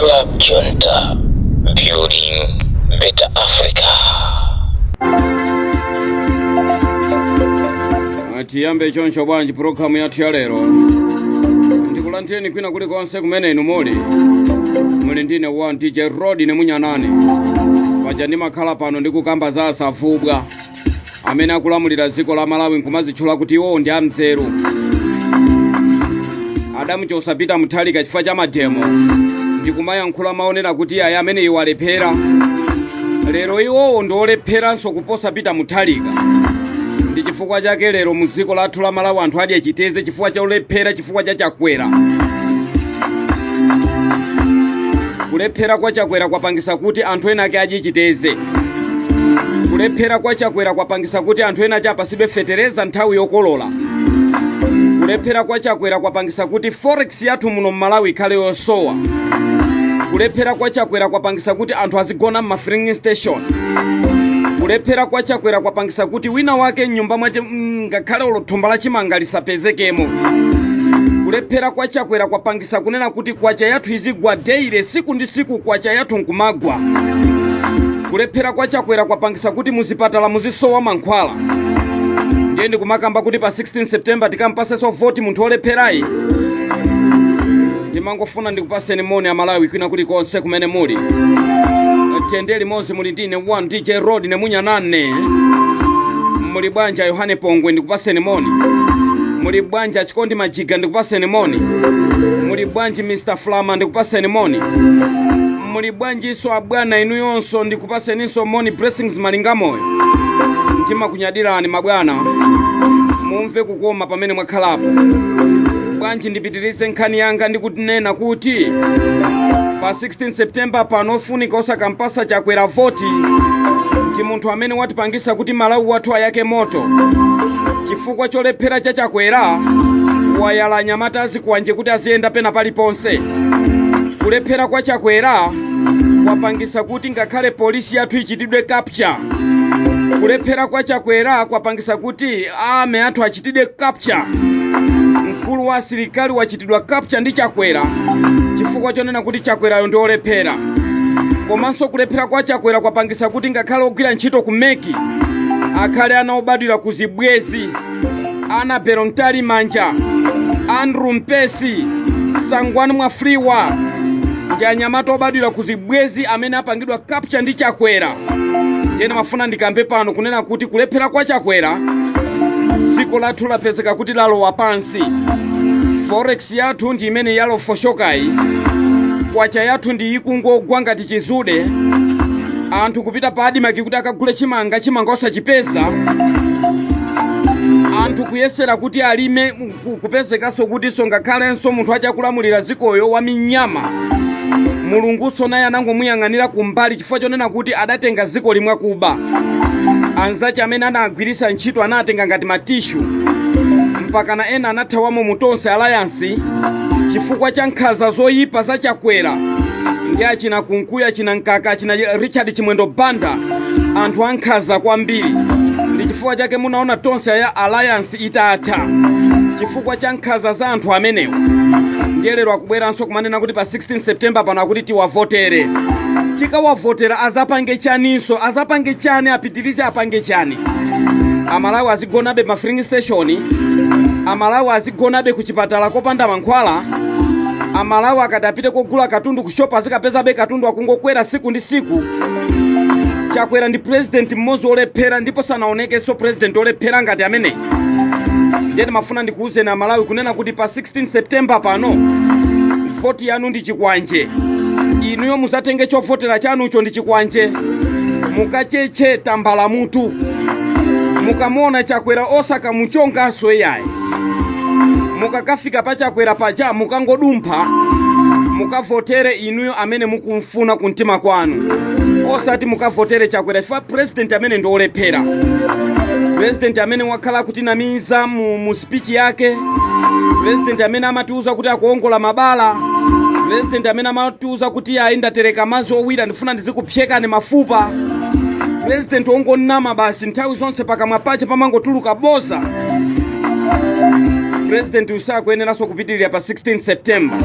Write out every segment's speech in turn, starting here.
Club Junta, building better Africa. Tiyambe choncho bwanji pulogalamu yathu ya lero. Ndikulandireni kwina kulikonse kumene inu muli. Muli ndine 1 DJ Rod Nemunyanane. Paja ndimakhala pano ndikukamba za asavubwa amene akulamulira dziko la Malawi nkumazitchula kuti iwowo ndi amzeru. Adamuchosa Peter Mutharika chifukwa cha mademo ndikumayankhula maonera kuti ayi, amene iwo alephera. Lero iwowo ndi olepheranso kuposa Peter Mutharika. Ndi chifukwa chake lero mu dziko lathu la Malawi anthu adya chiteze chifukwa cha kulephera, chifukwa cha Chakwera. Kulephera kwa Chakwera kwapangisa kuti anthu ena ake adye chiteze. Kulephera kwa Chakwera kwapangisa kuti anthu ena ake apasidwe fetereza nthawi yokolola. Kulephera kwa Chakwera kwapangisa kuti forex yathu muno m'Malawi ikhale yosowa. Kulephera kwa Chakwera kwapangisa kuti anthu azigona m'ma filling station. Kulephera kwa Chakwera kwapangisa kuti wina wake mnyumba mwache ngakhale olo thumba la chimanga lisapezekemo. Kulephera kwa Chakwera kwapangisa kunena kuti kwacha yathu izigwa daily, siku ndi siku kwacha yathu nkumagwa. Kulephera kwa Chakwera kwapangisa kuti muzipatala muzisowa mankhwala. Ndiye ndikumakamba kuti pa 16 September tikampasenso voti munthu olepherayi? Ndimangofuna ndikupaseni moni Amalawi kwina kulikonse kumene muli. Tiyende limodzi, muli ndine 1 DJ Rod Nemunyanane. Muli bwanji Yohane Pongwe? Ndikupaseni moni. Muli bwanji Chikondi Majiga? Ndikupaseni moni. Muli bwanji Mr Flama? Ndikupaseni moni. Muli bwanjinso abwana inuyonso? Ndikupaseninso moni. Blessings Malingamoyo, ndimakunyadirani mabwana, mumve kukoma pamene mwakhalapo. Bwanji ndipitirize nkhani yanga ndikunena kuti pa 16 September pano ofunika osakampasa Chakwera voti. Ndi munthu amene watipangisa kuti Malawi wathu ayake moto. Chifukwa cholephera cha Chakwera, wayala anyamata azikwanje kuti aziyenda pena paliponse. Kulephera kwa Chakwera kwapangisa kuti ngakhale polisi yathu ichitidwe capture. Kulephera kwa Chakwera kwapangisa kuti army athu achitidwe capture. Mkulu wa asilikali wachitidwa capture ndi Chakwera chifukwa chonena kuti Chakwerayo ndi olephera. Komanso kulephera kwa Chakwera kwapangisa kuti ngakhale ogwira ntchito ku MEC akhale ana obadwira ku zibwezi. Annabel Mtalimanja, Andrew Mpesi, Sangwani Mwafulirwa ndi anyamata obadwira ku zibwezi amene apangidwa capture ndi Chakwera. Ndiye ndimafuna ndikambe pano kunena kuti kulephera kwa Chakwera, dziko lathu lapezeka kuti lalowa pansi. Forex yathu ndi imene yalofoshokayi. Kwacha yathu ndi ikungogwa ngati chizude. Anthu kupita pa ADMARC kuti akagule chimanga, chimanga osachipeza. Anthu kuyesera kuti alime, kupezekanso kutinso ngakhalenso munthu achakulamulira zikoyo wa minyama, Mulunguso naye anangomuyang'anira kumbali chifukwa chonena kuti adatenga ziko limwe kuba. Anzache amene anagwirisa ntchito anatenga ngati matishu, mpakana ena anathawamo mu Tonse Alliance chifukwa cha nkhanza zoyipa za Chakwera ndi achina Kunkuyu, achina Mkaka, achina Richard Chimwendo Banda, anthu ankhanza kwambiri. Ndi chifukwa chake munaona Tonse ya Alliance itatha, chifukwa cha nkhanza za anthu amenewo. Ndiye lero akubweranso kumanena kuti pa 16 September pano akuti tiwavotere. Tikawavotera azapange chaninso? Azapange chani? Apitirize apange chani? Amalawi azigonabe ma filling station? Amalawi azigonabe ku chipatala kopanda mankhwala? Amalawi akati apite kogula katundu ku shop azikapezabe katundu akungokwera siku ndi siku? Chakwera ndi president mmodzi olephera, ndipo sanaonekenso president olephera ngati ameneyi. Ndiye ndimafuna ndikuwuzeni Amalawi kunena kuti pa 16 September pano voti yanu ndi chikwanje. Inuyo muzatenge chovotera chanucho ndi chikwanje, mukacheche tambala mutu. Mukamuona Chakwera osakamuchonganso iyayi. Mukakafika pa Chakwera paja mukangodumpha, mukavotere inuyo amene mukumfuna kumtima kwanu, osati mukavotere Chakwera, chifukwa president amene ndi olephera, president amene wakhala kutinamiza mu speech yake, president amene amatiuza kuti akuongola mabala, president amene amatiuza kuti ayi, ndatereka madzi owira, ndifuna ndizikupyekani mafupa, president wongonama basi nthawi zonse, pakamwa pache pamangotuluka boza. President usakuyeneranso kupitirira pa 16 September.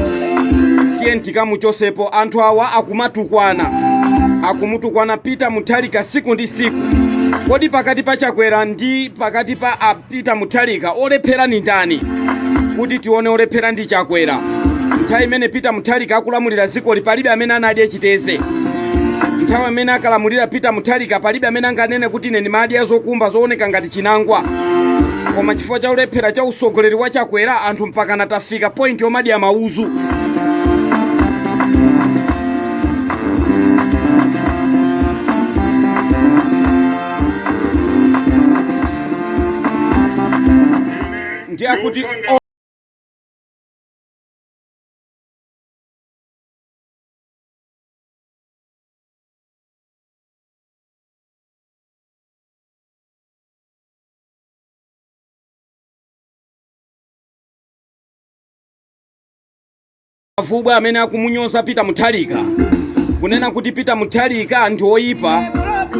Tiyeni. Tiye tikamuchosepo. Anthu awa akumatukwana, akumutukwana Peter Mutharika siku ndi siku. Kodi pakati pa Chakwera ndi pakati pa a Peter Mutharika, olephera ni ndani? Kuti tione, olephera ndi Chakwera. Nthawi imene Peter Mutharika akulamulira dzikoli, palibe amene anadye chiteze. Nthawi imene akalamulira Peter Mutharika, palibe amene anganene kuti ine ndimadya zokumba zooneka ngati chinangwa. Koma chifukwa cha ulephera cha usogoleri wa Chakwera, anthu mpakana tafika point yomadya mauzu. Ndi akuti Avubwa amene akumunyoza Peter Mutharika, kunena kuti Peter Mutharika ndi oyipa,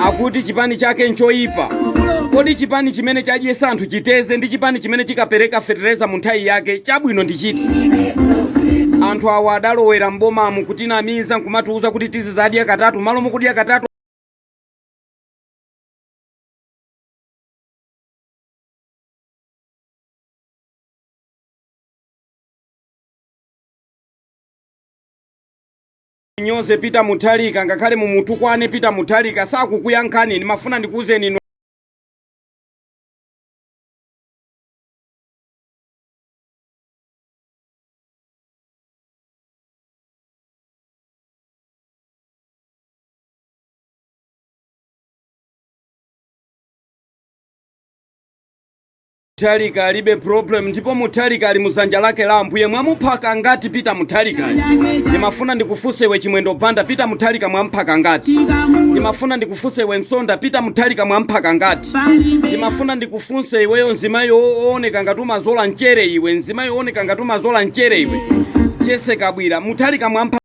akuti chipani chake nchoyipa. Kodi chipani chimene chadyesa anthu chiteze ndi chipani chimene chikapereka fetereza mu nthawi yake, chabwino ndi chiti? Anthu awa adalowera m'bomamu kutinamiza, nkumatiuza kuti tizizadya katatu malo mukudya katatu. Nyoze Peter Mutharika, ngakhale mumutukwane Peter Mutharika, sakukuyankhani. Ndimafuna ndikuwuzeni inu Mutharika alibe problem, ndipo Mutharika ali muzanja lake la Ambuye. Mwamuphaka ngati Peter Mutharika? Ndimafuna ndikufunse iwe Chimwendo Banda, Peter Mutharika mwamphaka ngati? Ndimafuna ndikufunse iwe Msonda, Peter Mutharika mwamphaka ngati? Ndimafuna ndikufunse iweyo mzimayi ooneka ngati umazola mchere iwe, mzimayi ooneka ngati umazola mchere iwe, Jesse Kabwira, Mutharika mwampha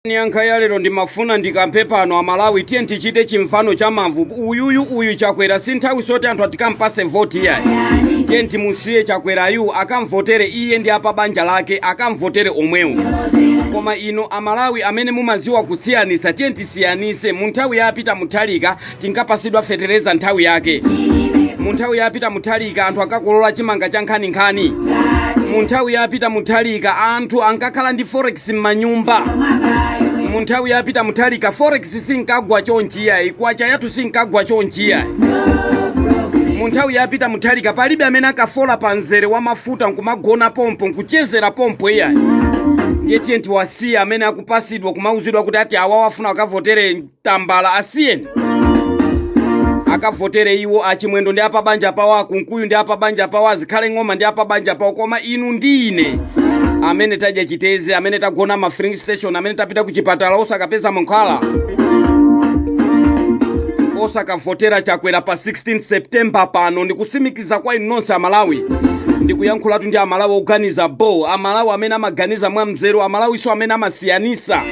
Yankha ya lero, ndimafuna ndikampe pano Amalawi, tiye tichite chimfano cha mavu. Uyuyu uyu Chakwera, si nthawi soti anthu atikampase voti iyayi. Tiye timusiye Chakwerayu akamvotere iye ndi apa banja lake, akamvotere omwewo. Koma ino Amalawi amene mumaziwa kusiyanisa, tiye tisiyanise. Mu nthawi ya Peter Mutharika tinkapasidwa fetereza nthawi yake. Mu nthawi ya Peter Mutharika anthu akakolola chimanga cha nkhaninkhani. Mu nthawi ya Peter Mutharika anthu ankakhala ndi forex m'manyumba. Mu nthawi ya Peter Mutharika forex sinkagwa chonchi iyayi, kwacha yathu sinkagwa chonchi iyayi. Mu nthawi ya Peter Mutharika palibe amene akafola pa mzere wa mafuta nkumagona pompo, nkuchezera pompo iyayi. Ndiye tiye tiwasiye amene akupasidwa kumauzidwa kuti ati awa wafuna akavotere tambala, asiyeni akavotere iwo. Achimwendo ndi apa banja pawo, Akunkuyu ndi apa banja pawo, Azikhale Ng'oma ndi apa banja pawo. Koma inu ndi ine amene tadya chiteze, amene tagona ma filling station, amene tapita ku chipatala osakapeza mankhwala, osakavotera Chakwera pa 16 September pano. Ndikutsimikiza kwa inu nonse Amalawi, ndikuyankhulatu ndi Amalawi oganiza bo, Amalawi amene amaganiza mwamzeru, Amalawiso amene amasiyanisa.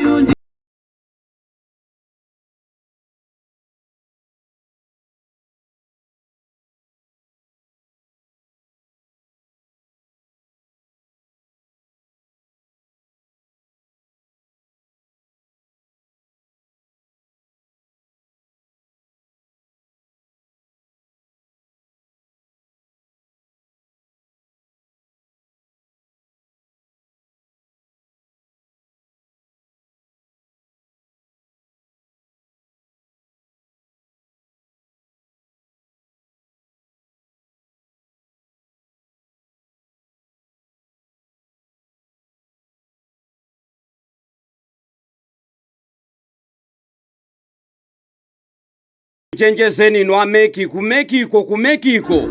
Chenjezeni inu a MEC, ku MEC ko, ku MEC ko,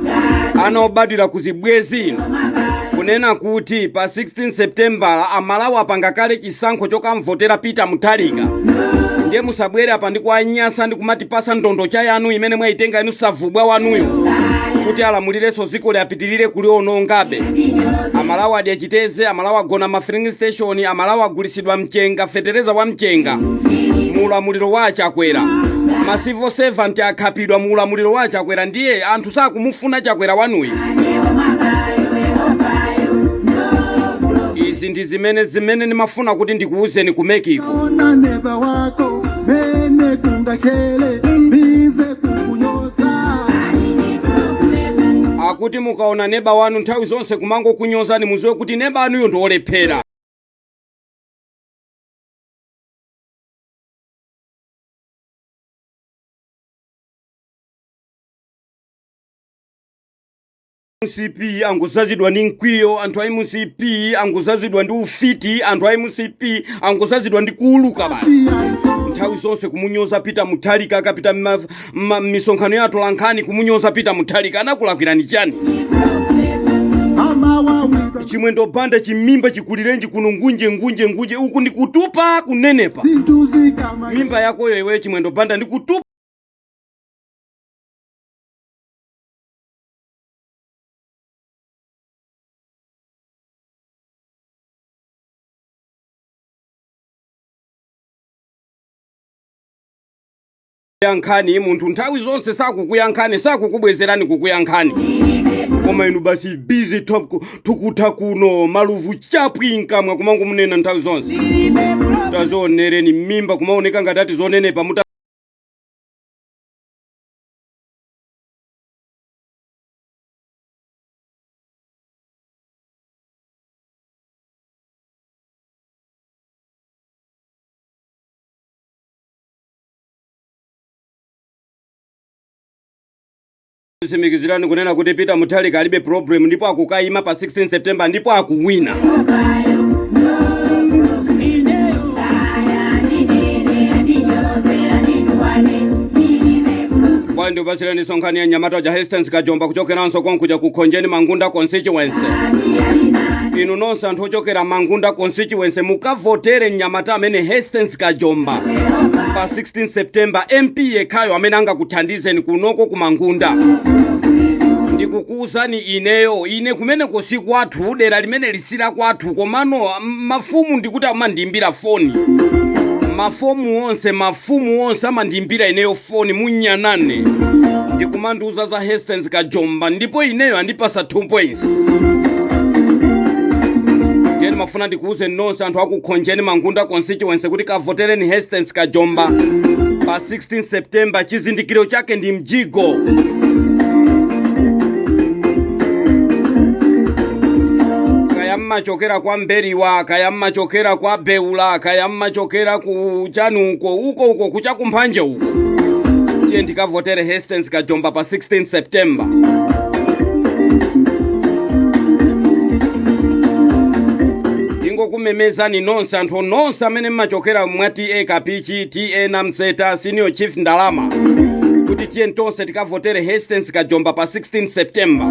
ana obadwira ku zibwezi inu, kunena kuti pa 16 September Amalawi apanga kale chisankho chokamvotera Peter Mutharika. Ndiye musabwere apa ndi kuanyasa ndi kumatipasa ndondocha yanu imene mwayitenga inu savubwa wanuyo kuti alamulirenso dziko liapitirire kulionongabe. Amalawi adya chiteze, Amalawi agona ma filling station, Amalawi agulisidwa mchenga, fetereza wa mchenga mu ulamuliro wa Chakwera. Ma civil servant akhapidwa mu ulamuliro wa Chakwera. Ndiye anthu sakumufuna Chakwera wanuyi. Izi ndi zimene ndimafuna kuti ndikuwuzeni ku MEC ko. Ona neba wako mene kungachele bize kukunyoza. Akuti mukaona neba wanu nthawi zonse kumangokunyozani, muziwe kuti neba anuyo ndi olephera. MCP angozazidwa ndi mkwiyo, anthu a MCP angozazidwa ndi ufiti, anthu a MCP angozazidwa ndi kuuluka basi. Nthawi zonse kumunyoza Peter Mutharika, akapita m'misonkhano ya atolankhani kumunyoza Peter Mutharika. Anakulakwirani chani? Amawawidwa. Chimwendo Banda, chimimba chikulirenji kuno? Ngunje ngunje ngunje, uku ndikutupa kunenepa. Zinthu zikama. Mimba yakoyo iweyo Chimwendo Banda ndikutupa. Yankhani munthu nthawi zonse sakukuyankhani, sakukubwezerani kukuyankhani, koma inu basi busy top tukutha kuno maluvu chapwi mkamwa kumangomunena nthawi zonse. Tazionereni mimba kumaoneka ngati ati zonenepa muta. Tsimikizirani kunena kuti Peter Mutharika alibe problem ndipo akukayima pa 16 September ndipo akuwina. Kwa ndipasireni sonkhani ya nyamata ja Hastings Kajomba kuchokeranso konkuja ku Khonjeni Mangunda constituency. Inu nonse anthu ochokera Mangunda constituency, mukavotere mnyamata amene Hastings Kajomba pa 16 September, MP yekhayo amene angakuthandizeni kunoko ku Mangunda. Ndikukuwuzani ineyo, ine kumeneko si kwathu, dera limene lisila kwathu, komano mafumu ndikuti amandiyimbira foni, mafumu onse, mafumu onse amandiyimbira ineyo foni munyanane ndikumandiuza za Hastings Kajomba, ndipo ineyo andipasa 2 points. Ndiye ndimafuna ndikuuze nonse anthu akukhonjeni Mangunda constituency kuti kavotereni Hastings Kajomba pa 16 September. Chizindikiro chake ndi mjigo. Kaya mmachokera kwa Mberiwa, kaya mmachokera kwa Beula, kaya mmachokera ku chanuko uko uko kuchakumphanje uko, tiye ndikavotere Hastings Kajomba pa 16 September. Ndingokumemezani nonse anthu nonse amene mmachokera mwa T/A Kapichi, T/A Namseta, Senior Chief Ndalama, kuti tiye tonse tikavotere Hastings Kajomba pa 16 September.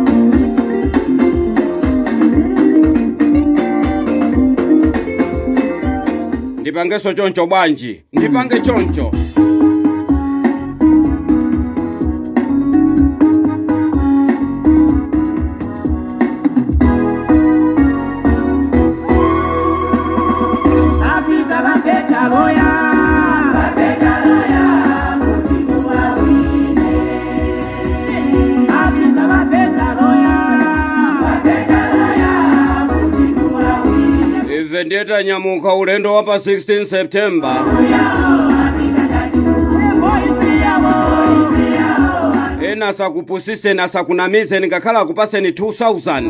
Ndipangenso choncho bwanji? Ndipange choncho. Afrika vapeta loya. Vapeta loya kuti muvawine. Afrika vapeta loya. Vapeta loya kuti muvawine. Ife ndiye tanyamuka ulendo wa pa 16 September. Voice yavo. Voice yavo. Ena asakupusiseni, asakunamizeni, ngakhale akupaseni 2000,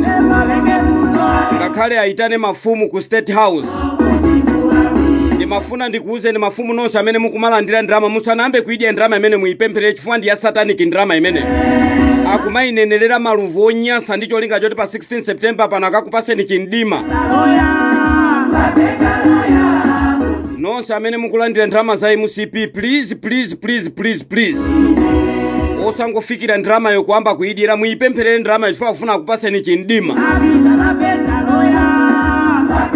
ngakhale aitane mafumu ku State House. Ndimafuna ndikuwuzeni mafumu nonse amene mukumalandira ndalama, musanayambe kuidya ndalama imene muyipempherere, chifukwa ndi ya satanic ndalama imene akumayinenerera maluvu onyansa ndi cholinga choti pa 16 September pano akakupaseni chimdima. Nonse amene mukulandira ndalama za MCP, please, please, please, please, please. Osangofikira ndalamayo kuyamba kuyidyera, muyipempherere ndalamayo chifukwa akufuna akupaseni chimdima.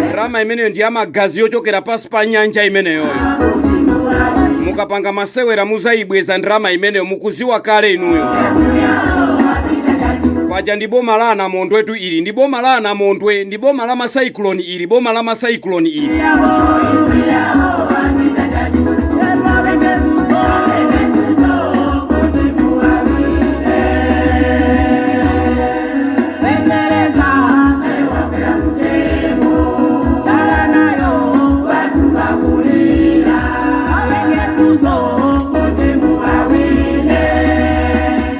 Ndalama imeneyo ndi yamagazi yochokera pasi pa nyanja imeneyoyo. Mukapanga masewera muzayibweza ndalama imeneyo, mukuziwa kale inuyo. Paja ndi boma la anamondwetu ili, ndi boma la anamondwe, ndi boma la masayikuloni ili, boma la masayikuloni ili.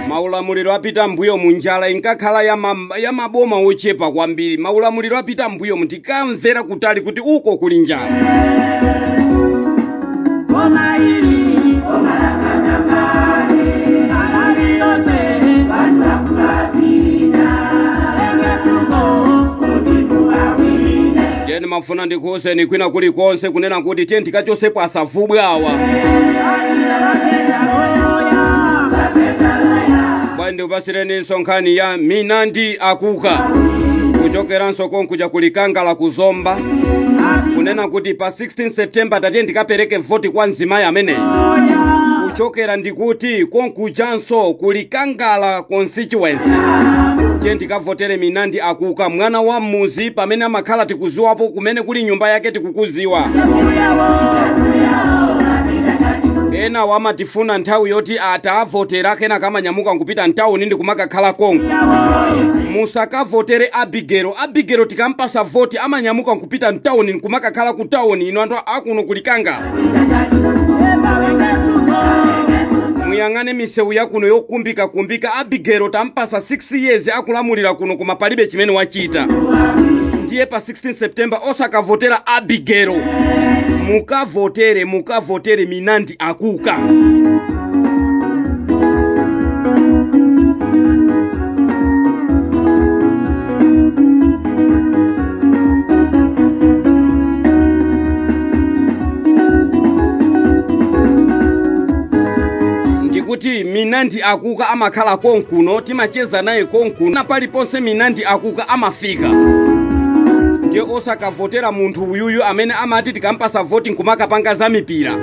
Maulamuliro apita mbuyo mu njala inkakhala ya maboma ochepa kwambiri. Maulamuliro apita mbuyo tikamvera kutali kuti uko kuli njala. Boma ili, alali yose, Tiyeni, mafuna ndikuwuzeni kwina kulikonse kunena kuti tiye tikachosepo asavubwe awa. Bwanji ndikupasireninso nkhani ya Minandi Akuka kuchokeranso konkuja kulikangala kuzomba, kunena kuti pa 16 September tatiye ndikapereke voti kwa mzimayi ameneyi kuchokera ndikuti konkujanso kulikangala constituency. Tiye ndikavotere Minandi Akuka, mwana wa mmuzi pamene amakhala tikuziwapo, kumene kuli nyumba yake tikukuziwa. Ena wamatifuna nthawi yoti atavotera, kena kamanyamuka nkupita mtawuni ndi kumakakhala konko. Musakavotere Abigero. Abigero tikampasa voti amanyamuka nkupita mtawuni nkumakakhala ku tawuni. Ino anthu akuno kulikangala, muyang'ane misewu yakuno yokumbikakumbika. Abigero tampasa 6 years akulamulira kuno koma palibe chimene wachita. Ndiye pa 16 September osakavotera Abigero, mukavotere Minandi Akuka. Ndikuti Minandi Akuka amakhala konkuno, timacheza naye konkuno, na paliponse Minandi Akuka amafika. Ndiye osakavotera munthu uyuyu amene amati tikampasa voti nkumakapanga za mipira.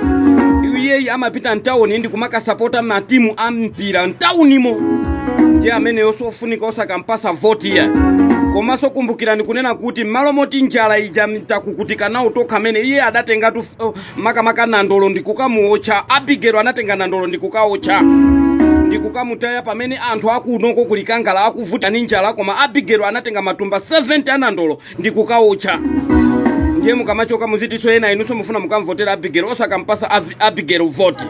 Iyeyi amapita mtawuni ndi kumakasapota matimu a mpira mtawunimo. Ndiye ameneyo sofunika osakampasa voti ya. Komanso kumbukirani kunena kuti m'malo moti njala ija takukutika nawo tokha, amene iye adatengatu makamaka nandolo ndikukamuotcha. Abigelo anatenga nandolo ndikukaotcha ndikukamutaya pamene anthu akunoko kulikangala akuvuta ni njala, koma Abigelo anatenga matumba 70 anandolo ndikukaotcha. Ndiye mukamachoka muzitiso ena inunso mufuna mukamvotera Abigelo. Osakampasa Abigelo voti.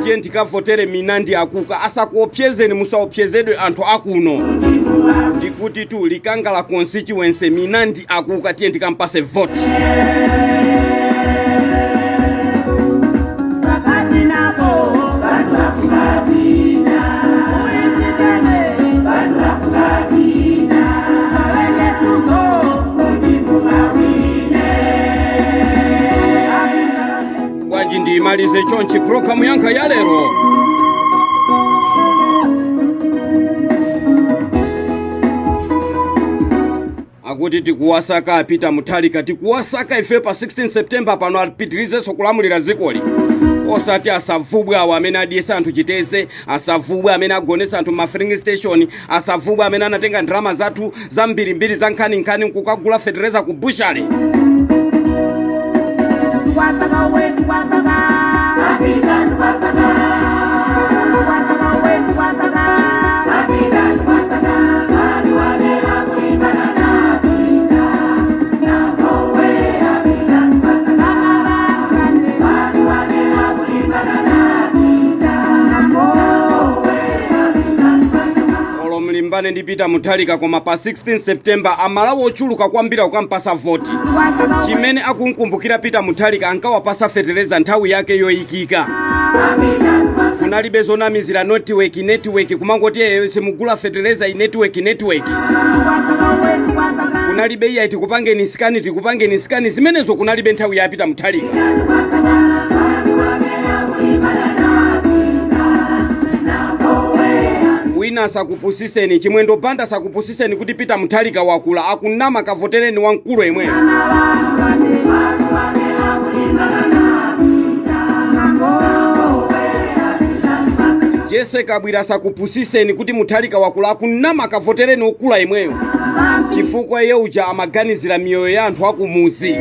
Tiye ndikavotere Minandi Akuka. Asakuopsezeni, musaopsezedwe anthu akuno. Ndikuti tu Likangala constituency, Minandi Akuka, tiye ndikampase voti. Pakati napo ulisitene awenge suzo mawine. Bwanji ndiyimalize chonchi programu yanga ya lero. Akuti tikuwasaka apita Muthalika, tikuwasaka ife pa 16 September pano apitirizenso kulamulira zikoli, osati asavubwe awo amene adiyesa anthu chiteze, asavubwe amene agonesa anthu ma filling station, asavubwe amene anatenga ndalama zathu zambirimbiri za nkhaninkhani nkukagula fetereza ku butchery. Wasaka wetu wasaka wasaka wetu wasaka. Olo mlimbane ndi Peter Muthalika, koma pa 16 September Amalawi ochuluka kwambiri akukampasa voti. Chimene akunkumbukira Peter Muthalika, ankawapasa fetereza nthawi yake yoyikika, kunalibe zonamizira network network, kumangoti "Eh, simugula fetereza i network network." Kunalibe iyayi tikupangeni scan, tikupangeni scan, zimenezo kunalibe nthawi ya Peter Mutharika. Wina asakupusiseni, Chimwendo Banda asakupusiseni kuti Peter Mutharika wakula, akunama. Kavotereni wamkulu yemweyo. Jesse Kabwira asakupusiseni kuti Mutharika wakula, akunama. Kavotereni okula yemweyo, chifukwa iye uja amaganizira miyoyo ya anthu akumudzi.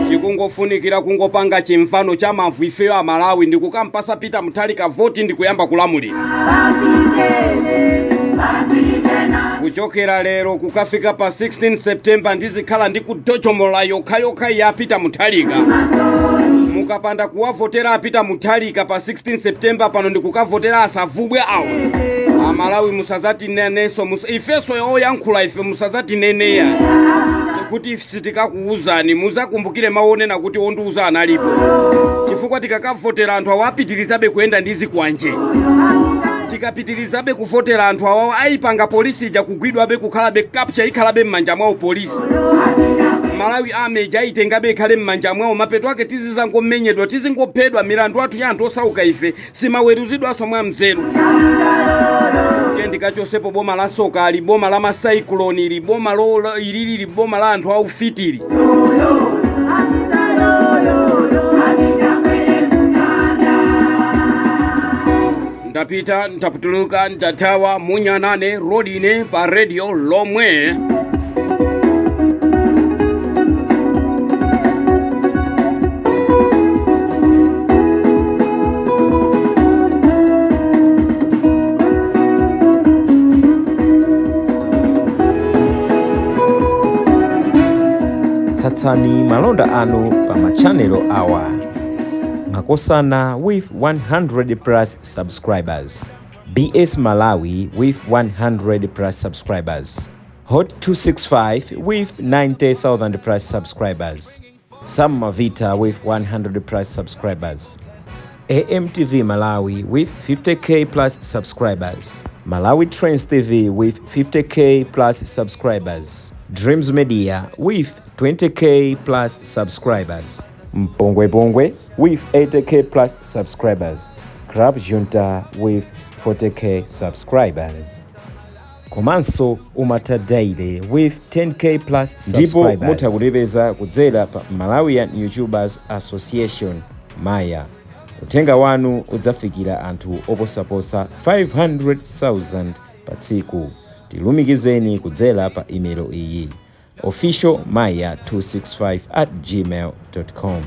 Chikungofunikira kungopanga chimfano cha mavu ifeyo Amalawi ndikukampasa Peter Mutharika voti ndikuyamba kulamulira. Kuchokera lero kukafika pa 16 September ndizikhala ndi kudochomola yokhayokha ya Peter Mutharika. Mukapanda kuwavotera a Peter Mutharika pa 16 September pano ndikukavotera asavubwe awo, Amalawi musazatinenenso ifenso oyankhula ife, musazatineneya kuti sitikakuwuzani. Muzakumbukire mawu onena kuti ondiuza analipo, chifukwa tikakavotera anthu awo apitirizabe kuyenda ndi zikwanje. Tikapitirizabe kuvotera anthu awawo ayipanga polisi ija kugwidwabe, kukhalabe capture, ikhalabe m'manja mwawo polisi. Malawi Army ayitengabe ikhale m'manja mwawo. Mapeto ake tizizangomenyedwa, tizingophedwa. Milandu athu ya anthu osauka ife simaweruzidwanso mwa mzeru. Tiye ndikachosepo boma la soka ali, boma la macyclone ili, boma ilili li boma la anthu aufitiri. Ndapita, ndaputuluka, ndathawa. Munyanane rodine pa radio lomwe. Tsatsani malonda anu pa machanelo awa: Makosana with 100 plus subscribers, BS Malawi with 100 plus subscribers, Hot 265 with 90,000 plus subscribers, Sam Mavita with 100 plus subscribers, AMTV Malawi with 50K plus subscribers, Malawi Trends TV with 50K plus subscribers, Dreams Media with 20K plus subscribers, Mpongwe Pongwe with 80K plus subscribers, Club Junta with 40K subscribers. Komanso Umata Daily with 10K plus Ndipo subscribers. mutha kutipeza kudzera pa Malawian YouTubers Association, Maya. Uthenga wanu udzafikira anthu oposaposa 500,000 pa tsiku. Tilumikizeni kudzera pa imelo iyi: officialmaya265@gmail.com.